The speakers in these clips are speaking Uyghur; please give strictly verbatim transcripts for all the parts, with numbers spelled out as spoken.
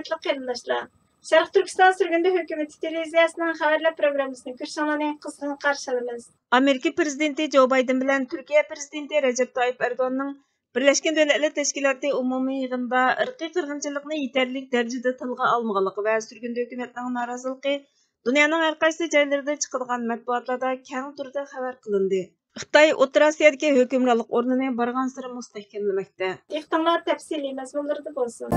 ھۆرمەتلىك قېرىنداشلار، شەرقىي تۈركىستان سۈرگۈندە ھۆكۈمىتى تېلېۋىزىيەسىنىڭ خەۋەرلەر پروگراممىسىنى كۆرۈشۈڭلارنى قىزغىن قارشى ئالىمىز. ئامېرىكا پىرېزىدېنتى جو بايدېن بىلەن تۈركىيە پىرېزىدېنتى رەجەپ تايىپ ئەردوغاننىڭ بىرلەشكەن دۆلەتلەر تەشكىلاتى ئومۇمىي يىغىنىدا ئىرقىي قىرغىنچىلىقنى يېتەرلىك دەرىجىدە تىلغا ئالمىغانلىقى ۋە سۈرگۈندە ھۆكۈمەتنىڭ نارازىلىقى دۇنيانىڭ ھەر قايسى جايلىرىدا چىقىدىغان مەتبۇئاتلاردا كەڭ تۈردە خەۋەر قىلىندى. خىتاي ئوتتۇرا ئاسىيادىكى ھۆكۈمرانلىق ئورنىنى بارغانسېرى مۇستەھكەملىمەكتە. دىققىتىڭلار تەپسىلىي مەزمۇنلىرىدا بولسۇن.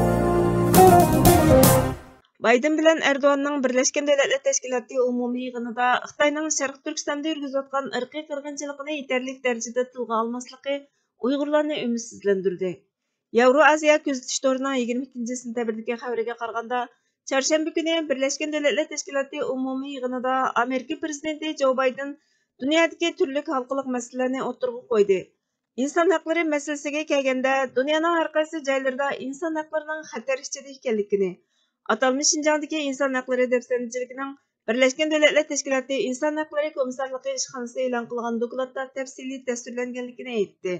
بايدېن بىلەن ئەردوغاننىڭ بىرلەشكەن دۆلەتلەر تەشكىلاتى ئومۇمىي يىغىنىدا خىتاينىڭ شەرقىي تۈركىستاندا يۈرگۈزۈۋاتقان ئىرقىي قىرغىنچىلىقىنى يېتەرلىك دەرىجىدە تىلغا ئالماسلىقى ئۇيغۇرلارنى ئۈمىدسىزلەندۈردى. ياۋرو ئاسىيا كۆزىتىش تورىنىڭ يىگىرمە ئىككىنچى سېنتەبىردىكى خەۋىرىگە قارىغاندا، چارشەنبە كۈنى بىرلەشكەن دۆلەتلەر تەشكىلاتى ئومۇمىي يىغىنىدا ئامېرىكا پىرېزىدېنتى جو بايدېن دۇنيادىكى تۈرلۈك ھالقىلىق مەسىلىلەرنى ئوتتۇرىغا قويدى. ئىنسان ھەقلىرى مەسىلىسىگە كەلگەندە، دۇنيانىڭ ھەر قايسى جايلىرىدا ئىنسان ھەقلىرىنىڭ خەتەر ئىچىدە ئىكەنلىكىنى، ئاتالمىش شىنجاڭدىكى ئىنسان ھەقلىرى دەپسەندىچىلىكىنىڭ بىرلەشكەن دۆلەتلەر تەشكىلاتى ئىنسان ھەقلىرى كومىسسارلىقى ئىشخانىسى ئېلان قىلغان دوكلاتتا تەپسىلىي تەسۋىرلەنگەنلىكىنى ئېيتتى.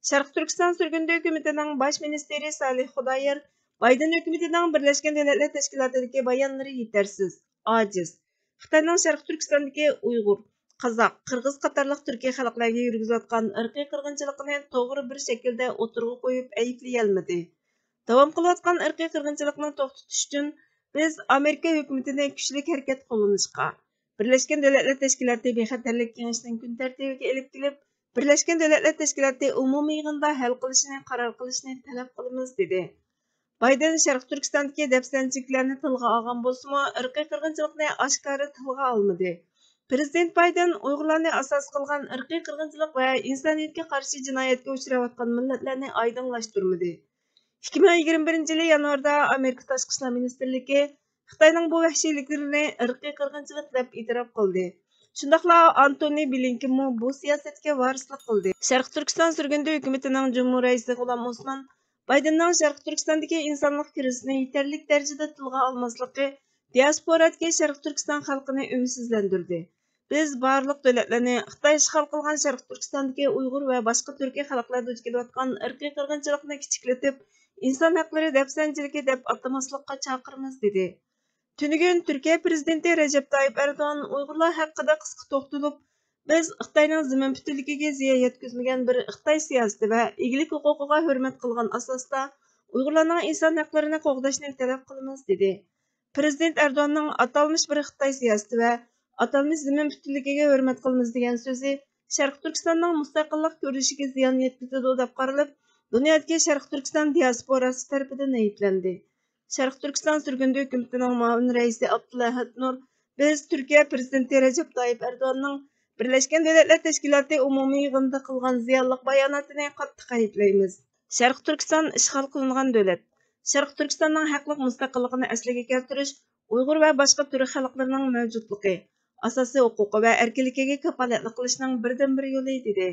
شەرقىي تۈركىستان سۈرگۈندە ھۆكۈمىتىنىڭ باش مىنىستىرى سالىھ خۇدايار بايدېن ھۆكۈمىتىنىڭ بىرلەشكەن دۆلەتلەر تەشكىلاتىدىكى بايانلىرى يېتەرسىز، ئاجىز. خىتاينىڭ شەرقىي تۈركىستاندىكى ئۇيغۇر، قازاق، قىرغىز قاتارلىق تۈركىي خەلقلەرگە يۈرگۈزۈۋاتقان ئىرقىي قىرغىنچىلىقىنى توغرا بىر شەكىلدە ئوتتۇرىغا قويۇپ ئەيىبلىيەلمىدى. داۋام قىلىۋاتقان ئىرقىي قىرغىنچىلىقنى توختىتىش ئۈچۈن بىز ئامېرىكا ھۆكۈمىتىنى كۈچلۈك ھەرىكەت قوللىنىشقا، بىرلەشكەن دۆلەتلەر تەشكىلاتى بىخەتەرلىك كېڭىشىنىڭ كۈن تەرتىپىگە ئېلىپ كېلىپ، بىرلەشكەن دۆلەتلەر تەشكىلاتى ئومۇمىي يىغىنىدا ھەل قىلىشىنى قارار قىلىشنى تەلەپ قىلىمىز، دېدى. بايدېن شەرقىي تۈركىستاندىكى دەپسەندىچىلىكلەرنى تىلغا ئالغان بولسىمۇ، ئىرقىي قىرغىنچىلىقنى ئاشكارا تىلغا ئالمىدى. پىرېزىدېنت بايدېن ئۇيغۇرلارنى ئاساس قىلغان ئىرقىي قىرغىنچىلىق ۋە ئىنسانىيەتكە قارشى جىنايەتكە ئۇچراۋاتقان مىللەتلەرنى ئايدىڭلاشتۇرمىدى. ئىككى مىڭ يىگىرمە بىرىنچى يىلى يانۋاردا ئامېرىكا تاشقى ئىشلار مىنىستىرلىكى خىتاينىڭ بۇ ۋەھشىيلىكلىرىنى ئىرقىي قىرغىنچىلىق دەپ ئېتىراپ قىلدى. شۇنداقلا ئانتونى بلىنكېنمۇ بۇ سىياسەتكە ۋارىسلىق قىلدى. شەرقىي تۈركىستان سۈرگۈندە ھۆكۈمىتىنىڭ جۇمھۇر رەئىسى غۇلام ئوسمان بايدېننىڭ شەرقىي تۈركىستاندىكى ئىنسانلىق كىرىزىسىنى يېتەرلىك دەرىجىدە تىلغا ئالماسلىقى دىئاسپورادىكى شەرقىي تۈركىستان خەلقىنى ئۈمىدسىزلەندۈردى. بىز بارلىق دۆلەتلەرنى خىتاي ئىشغال قىلغان شەرقىي تۈركىستاندىكى ئۇيغۇر ۋە باشقا تۈركىي خەلقلەر دۇچ كېلىۋاتقان ئىرقىي قىرغىنچىلىقنى كىچىكلىتىپ، ئىنسان ھەقلىرى دەپسەندىچىلىكى دەپ ئاتىماسلىققا چاقىرىمىز، دېدى. تۈنۈگۈن تۈركىيە پىرېزىدېنتى رەجەپ تايىپ ئەردوغان ئۇيغۇرلار ھەققىدە قىسقا توختىلىپ، بىز خىتاينىڭ زېمىن پۈتۈنلۈكىگە زىيان يەتكۈزمىگەن بىر خىتاي سىياسىتى ۋە ئىگىلىك ھوقۇقىغا ھۆرمەت قىلغان ئاساستا ئۇيغۇرلارنىڭ ئىنسان ھەقلىرىنى قوغداشنى تەلەپ قىلىمىز، دېدى. پىرېزىدېنت ئەردوغاننىڭ ئاتالمىش بىر خىتاي سىياسىتى ۋە ئاتالمىش زېمىن پۈتۈنلۈكىگە ھۆرمەت قىلىمىز دېگەن سۆزى شەرقىي تۈركىستاننىڭ مۇستەقىللىق كۈرىشىگە زىيان يەتكۈزىدۇ دەپ قارىلىپ، دۇنيادىكى شەرقىي تۈركىستان دىئاسپوراسى تەرىپىدىن ئەيىبلەندى. شەرقىي تۈركىستان سۈرگۈندە ھۆكۈمىتىنىڭ مۇئاۋىن رەئىسى ئابدۇللا ئەھەت نۇر، بىز تۈركىيە پىرېزىدېنتى رەجەپ تايىپ ئەردوغاننىڭ بىرلەشكەن دۆلەتلەر تەشكىلاتى ئومۇمىي يىغىنىدا قىلغان زىيانلىق باياناتىنى قاتتىق ئەيىبلەيمىز. شەرقىي تۈركىستان ئىشغال قىلىنغان دۆلەت. شەرقىي تۈركىستاننىڭ ھەقلىق مۇستەقىللىقىنى ئەسلىگە كەلتۈرۈش ئۇيغۇر ۋە باشقا تۈرك خەلقلىرىنىڭ مەۋجۇتلۇقى، ئاساسىي ھوقۇقى ۋە ئەركىنلىكىگە كاپالەتلىك قىلىشنىڭ بىردىنبىر يولى، دېدى.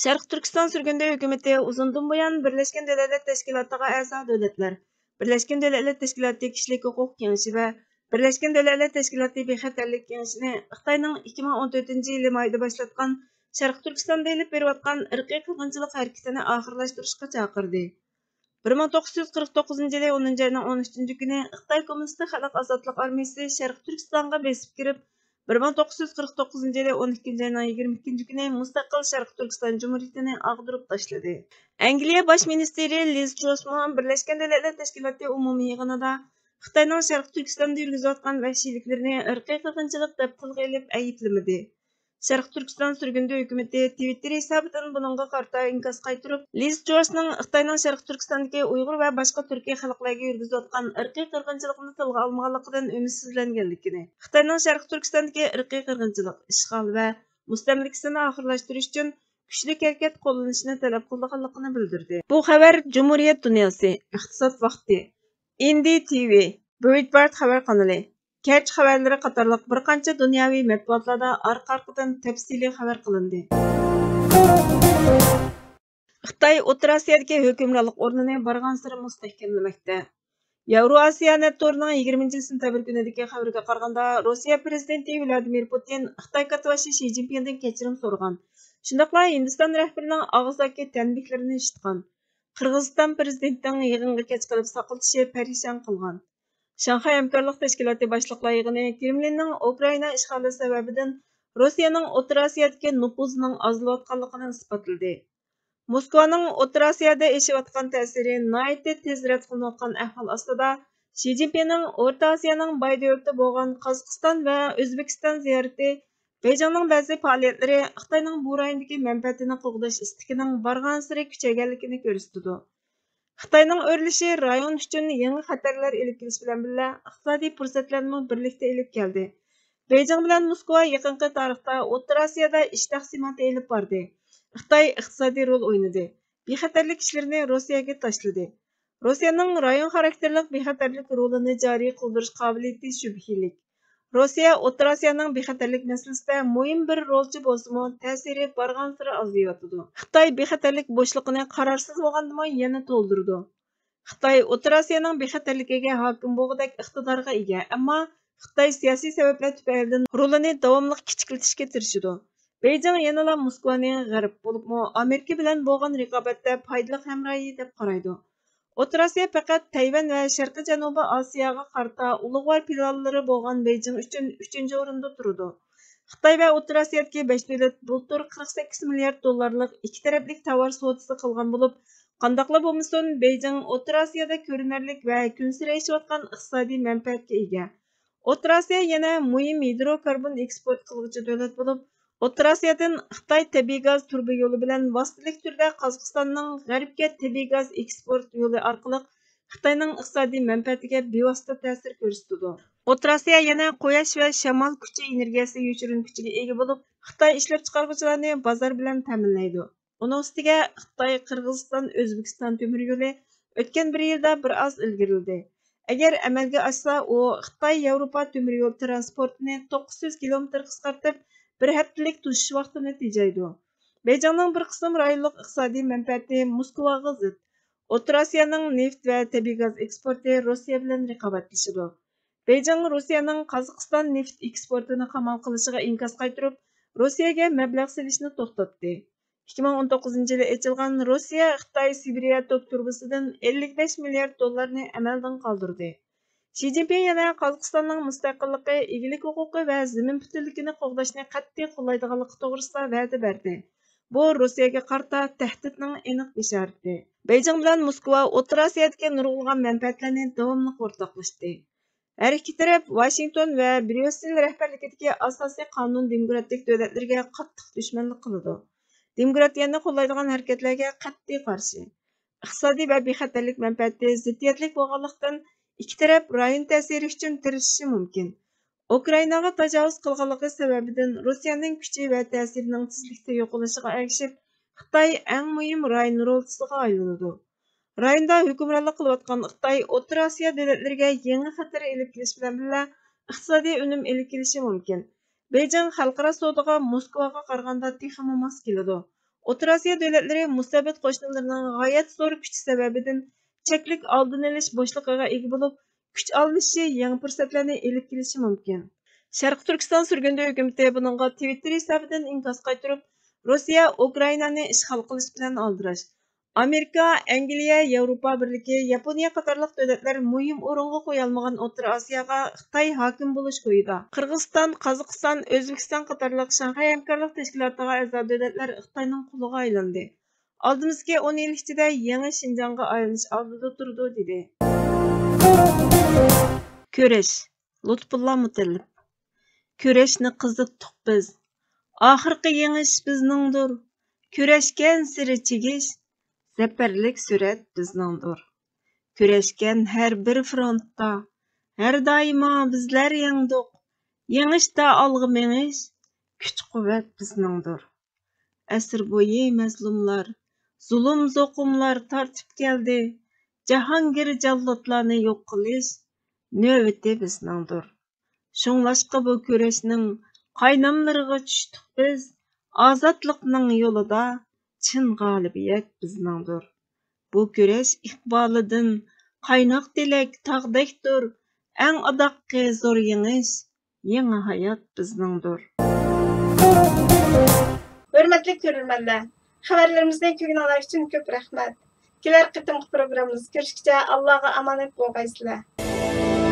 شەرقىي تۈركىستان سۈرگۈندە ھۆكۈمىتى ئۇزۇندىن بۇيان بىرلەشكەن دۆلەتلەر تەشكىلاتىغا ئەزا دۆلەتلەر، بىرلەشكەن دۆلەتلەر تەشكىلاتى كىشىلىك ھوقۇق كېڭىشى ۋە بىرلەشكەن دۆلەتلەر تەشكىلاتى بىخەتەرلىك كېڭىشىنى خىتاينىڭ ئىككى مىڭ ئون تۆتىنچى يىلى مايدا باشلاتقان شەرقىي تۈركىستاندا ئېلىپ بېرىۋاتقان ئىرقىي قىرغىنچىلىق ھەرىكىتىنى ئاخىرلاشتۇرۇشقا چاقىردى. بىر مىڭ توققۇز يۈز قىرىق توققۇزىنچى يىلى ئونىنچى ئاينىڭ ئون ئۈچىنچى كۈنى خىتاي كوممۇنىست خەلق ئازادلىق ئارمىيىسى شەرقىي تۈركىستانغا بېسىپ كىرىپ، بىر مىڭ توققۇز يۈز قىرىق توققۇزىنچى يىلى ئون ئىككىنچى ئاينىڭ يىگىرمە ئىككىنچى كۈنى مۇستەقىل شەرقىي تۈركىستان جۇمھۇرىيىتىنى ئاغدۇرۇپ تاشلىدى. ئەنگلىيە باش مىنىستىرى لىز تروسمۇ بىرلەشكەن دۆلەتلەر تەشكىلاتى ئومۇمىي يىغىنىدا خىتاينىڭ شەرقىي تۈركىستاندا يۈرگۈزۈۋاتقان ۋەھشىيلىكلىرىنى ئىرقىي قىرغىنچىلىق دەپ تىلغا ئېلىپ ئەيىبلىمىدى. شەرقىي تۈركىستان سۈرگۈندە ھۆكۈمىتى تىۋىتتېر ھېسابىدىن بۇنىڭغا قارىتا ئىنكاس قايتۇرۇپ، لىز تروسنىڭ خىتاينىڭ شەرقىي تۈركىستاندىكى ئۇيغۇر ۋە باشقا تۈركىي خەلقلەرگە يۈرگۈزۈۋاتقان ئىرقىي قىرغىنچىلىقنى تىلغا ئالمىغانلىقىدىن ئۈمىدسىزلەنگەنلىكىنى، خىتاينىڭ شەرقىي تۈركىستاندىكى ئىرقىي قىرغىنچىلىق، ئىشغال ۋە مۇستەملىكىسىنى ئاخىرلاشتۇرۇش ئۈچۈن كۈچلۈك ھەرىكەت قوللىنىشنى تەلەپ قىلىدىغانلىقىنى بىلدۈردى. بۇ خەۋەر جۇمھۇرىيەت دۇنياسى، ئىقتىساد ۋاقتى، ئىندى تىۋى، برېيتبارت خەۋەر قانىلى، كەچ خەۋەرلىرى قاتارلىق بىر قانچە دۇنياۋى مەتبۇئاتلاردا ئارقا-ئارقىدىن تەپسىلىي خەۋەر قىلىندى. خىتاي ئوتتۇرا ئاسىيادىكى ھۆكۈمرانلىق ئورنىنى بارغانسېرى مۇستەھكەملىمەكتە. ياۋرو ئاسىيا نەت تورىنىڭ يىگىرمىنچى سېنتەبىر كۈنىدىكى خەۋىرىگە قارىغاندا، روسىيە پىرېزىدېنتى ۋلادىمىر پۇتىن خىتاي كاتتىباشى شى جىنپىڭدىن كەچۈرۈم سورىغان. شۇنداقلا ھىندىستان رەھبىرىنىڭ ئاغزىدىكى تەنبىھلىرىنى ئىشىتقان. قىرغىزىستان پىرېزىدېنتىنىڭ يىغىنغا كەچ قېلىپ ساقلىتىشى پەرىشان قىلغان. شاڭخەي ھەمكارلىق تەشكىلاتى باشلىقلار يىغىنى كرېملىننىڭ ئۇكرائىنا ئىشغالى سەۋەبىدىن روسىيەنىڭ ئوتتۇرا ئاسىيادىكى نوپۇزىنىڭ ئازلىۋاتقانلىقىنى ئىسپاتلىدى. موسكۋانىڭ ئوتتۇرا ئاسىيادا ئېشىۋاتقان تەسىرى ناھايىتى تېز رەت قىلىنىۋاتقان ئەھۋال ئاستىدا، شى جىنپىڭنىڭ ئورتا ئاسىيانىڭ باي دۆلىتى بولغان قازاقىستان ۋە ئۆزبېكىستان زىيارىتى بېيجىڭنىڭ بەزى پائالىيەتلىرى خىتاينىڭ بۇ رايوندىكى مەنپەئەتىنى قوغداش ئىستىكىنىڭ بارغانسېرى كۈچەيگەنلىكىنى كۆرسىتىدۇ. خىتاينىڭ ئۆرلىشى رايون ئۈچۈن يېڭى خەتەرلەر ئېلىپ كېلىش بىلەن بىللە، ئىقتىسادىي پۇرسەتلەرنىمۇ بىرلىكتە ئېلىپ كەلدى. بېيجىڭ بىلەن موسكۋا يېقىنقى تارىختا ئوتتۇرا ئاسىيادا ئىش تەقسىماتى ئېلىپ باردى. خىتاي ئىقتىسادىي رول ئوينىدى، بىخەتەرلىك ئىشلىرىنى روسىيەگە تاشلىدى. روسىيەنىڭ رايون خاراكتېرلىك بىخەتەرلىك رولىنى جارى قىلدۇرۇش قابىلىيىتى شۈبھىلىك. روسىيە ئوتتۇرا ئاسىيانىڭ بىخەتەرلىك مەسىلىسىدە مۇھىم بىر رولچى بولسىمۇ، تەسىرى بارغانسېرى ئازىيىۋاتىدۇ. خىتاي بىخەتەرلىك بوشلۇقىنى قارارسىز بولغاندىمۇ يەنە تولدۇرىدۇ. خىتاي ئوتتۇرا ئاسىيانىڭ بىخەتەرلىكىگە ھاكىم بولغۇدەك ئىقتىدارغا ئىگە، ئەمما خىتاي سىياسىي سەۋەبلەر تۈپەيلىدىن رولىنى داۋاملىق كىچىكلىتىشكە تىرىشىدۇ. بېيجىڭ يەنىلا موسكۋانى غەرب، بولۇپمۇ ئامېرىكا بىلەن بولغان رىقابەتتە پايدىلىق ھەمراھى دەپ قارايدۇ. ئوتتۇرا ئاسىيا پەقەت تەيۋەن ۋە شەرقىي جەنۇبىي ئاسىياغا قارىتا ئۇلۇغۋار پىلانلىرى بولغان بېيجىڭ ئۈچۈن ئۈچىنچى ئورۇندا تۇرىدۇ. خىتاي ۋە ئوتتۇرا ئاسىيادىكى بەش دۆلەت بۇلتۇر قىرىق سەككىز مىليارد دوللارلىق ئىككى تەرەپلىك تاۋار سودىسى قىلغان بولۇپ، قانداقلا بولمىسۇن، بېيجىڭ ئوتتۇرا ئاسىيادا كۆرۈنەرلىك ۋە كۈنسېرى ئېشىۋاتقان ئىقتىسادىي مەنپەئەتكە ئىگە. ئوتتۇرا ئاسىيا يەنە مۇھىم ھىدروكاربون ئېكسپورت قىلغۇچى دۆلەت بولۇپ، ئوتتۇرا ئاسىيادىن خىتاي تەبىئىي گاز تۇرۇبا يولى بىلەن ۋاسىتىلىك تۈردە قازاقىستاننىڭ غەربكە تەبىئىي گاز ئېكسپورت يولى ئارقىلىق خىتاينىڭ ئىقتىسادىي مەنپەئەتىگە بىۋاسىتە تەسىر كۆرسىتىدۇ. ئوتتۇرا ئاسىيا يەنە قۇياش ۋە شامال كۈچى ئېنېرگىيەسى يوشۇرۇن كۈچىگە ئىگە بولۇپ، خىتاي ئىشلەپچىقارغۇچىلارنى بازار بىلەن تەمىنلەيدۇ. ئۇنىڭ ئۈستىگە خىتاي، قىرغىزىستان، ئۆزبېكىستان تۆمۈر يولى ئۆتكەن بىر يىلدا بىر ئاز ئىلگىرىلىدى. ئەگەر ئەمەلگە ئاشسا، ئۇ خىتاي ياۋروپا تۆمۈر يول تىرانسپورتىنى توققۇز يۈز كىلومېتىر قىسقارتىپ، بىر ھەپتىلىك توشۇش ۋاقتىنى تېجەيدۇ. بېيجىڭنىڭ بىر قىسىم رايونلۇق ئىقتىسادىي مەنپەئەتى موسكۋاغا زىت. ئوتتۇرا ئاسىيانىڭ نېفىت ۋە تەبىئىي گاز ئېكسپورتى روسىيە بىلەن رىقابەتلىشىدۇ. بېيجىڭ روسىيەنىڭ قازاقىستان نېفىت ئېكسپورتىنى قامال قىلىشىغا ئىنكاس قايتۇرۇپ، روسىيەگە مەبلەغ سېلىشنى توختاتتى. ئىككى مىڭ ئون توققۇزىنچى يىلى ئېچىلغان روسىيە خىتاي سىبىرىيە توك تۇرۇبىسىدىن ئەللىك بەش مىليارد دوللارنى ئەمەلدىن قالدۇردى. شى جىنپىڭ يەنە قازاقىستاننىڭ مۇستەقىللىقى، ئىگىلىك ھوقۇقى ۋە زېمىن پۈتۈنلۈكىنى قوغداشنى قەتئىي قوللايدىغانلىقى توغرىسىدا ۋەدە بەردى. بۇ روسىيەگە قارىتا تەھدىتنىڭ ئېنىق بېشارىتى. بېيجىڭ بىلەن موسكۋا ئوتتۇرا ئاسىيادىكى نۇرغۇنلىغان مەنپەئەتلەرنى داۋاملىق ئورتاقلاشتى. ھەر ئىككى تەرەپ ۋاشىنگتون ۋە بريۇسسېل رەھبەرلىكىدىكى ئاساسىي قانۇن دېموكراتىك دۆلەتلىرىگە قاتتىق دۈشمەنلىك قىلىدۇ. دېموكراتىيەنى قوللايدىغان ھەرىكەتلەرگە قەتئىي قارشى. ئىقتىسادىي ۋە بىخەتەرلىك مەنپەئەتى زىددىيەتلىك بولغانلىقتىن، ئىككى تەرەپ رايون تەسىرى ئۈچۈن تىرىشىشى مۇمكىن. ئۇكرائىناغا تاجاۋۇز قىلغانلىقى سەۋەبىدىن روسىيەنىڭ كۈچى ۋە تەسىرىنىڭ تېزلىكتە يوقىلىشىغا ئەگىشىپ، خىتاي ئەڭ مۇھىم رايون رولچىسىغا ئايلىنىدۇ. رايوندا ھۆكۈمرانلىق قىلىۋاتقان خىتاي ئوتتۇرا ئاسىيا دۆلەتلىرىگە يېڭى خەتەر ئېلىپ كېلىش بىلەن بىللە، ئىقتىسادىي ئۈنۈم ئېلىپ كېلىشى مۇمكىن. بېيجىڭ خەلقئارا سودىغا موسكۋاغا قارىغاندا تېخىمۇ ماس كېلىدۇ. ئوتتۇرا ئاسىيا دۆلەتلىرى مۇستەبىت قوشنىلىرىنىڭ غايەت زور كۈچى سەۋەبىدىن، چەكلىك ئالدىنى ئېلىش بوشلۇقىغا ئىگە بولۇپ، كۈچ ئالمىشى يېڭى پۇرسەتلەرنى ئېلىپ كېلىشى مۇمكىن. شەرقىي تۈركىستان سۈرگۈندە ھۆكۈمىتى بۇنىڭغا تىۋىتتېر ھېسابىدىن ئىنكاس قايتۇرۇپ، روسىيە ئۇكرائىنانى ئىشغال قىلىش بىلەن ئالدىراش. ئامېرىكا، ئەنگلىيە، ياۋروپا بىرلىكى، ياپونىيە قاتارلىق دۆلەتلەر مۇھىم ئورۇنغا قويالمىغان ئوتتۇرا ئاسىياغا خىتاي ھاكىم بولۇش كويىدا. قىرغىزىستان، قازاقىستان، ئۆزبېكىستان قاتارلىق شاڭخەي ھەمكارلىق تەشكىلاتىغا ئەزا دۆلەتلەر خىتاينىڭ قۇلىغا ئايلاندى. ئالدىمىزدىكى ئون يىل ئىچىدە يېڭى شىنجاڭغا ئايلىنىش ئالدىدا تۇرىدۇ، دېدى. كۈرەش. لۇتپۇللا مۇتەللىپ. كۈرەشنى قىزىتتۇق بىز. ئاخىرقى يېڭىش بىزنىڭدۇر. كۈرەشكەنسېرى چىگىش، زەپەرلىك سۈرەت بىزنىڭدۇر. كۈرەشكەن ھەر بىر فرونتتا، ھەر دائىما بىزلەر يەڭدۇق. يېڭىشتا ئالغا مېڭىش، كۈچ-قۇۋۋەت بىزنىڭدۇر. ئەسىر بويى مەزلۇملار، زۇلۇم-زوقۇملار تارتىپ كەلدى. جاھانگىر جاللاتلارنى يوق قىلىش نۆۋىتى بىزنىڭدۇر. شۇڭلاشقا بۇ كۈرەشنىڭ قايناملىرىغا چۈشتۇق بىز. ئازادلىقنىڭ يولىدا چىن غالىبىيەت بىزنىڭدۇر. بۇ كۈرەش ئىقبالىدىن قايناق تىلەك تاغدەكتۇر. ئەڭ ئاداققى زور يېڭىش، يېڭى ھايات بىزنىڭدۇر. ھۆرمەتلىك كۆرۈرمەنلەر، خەۋەرلىرىمىزنى كۆرگىنىڭلار ئۈچۈن كۆپ رەھمەت. كېلەر قېتىمقى پروگراممىمىزدا كۆرۈشكىچە ئاللاغا ئامانەت بولغايسىلەر.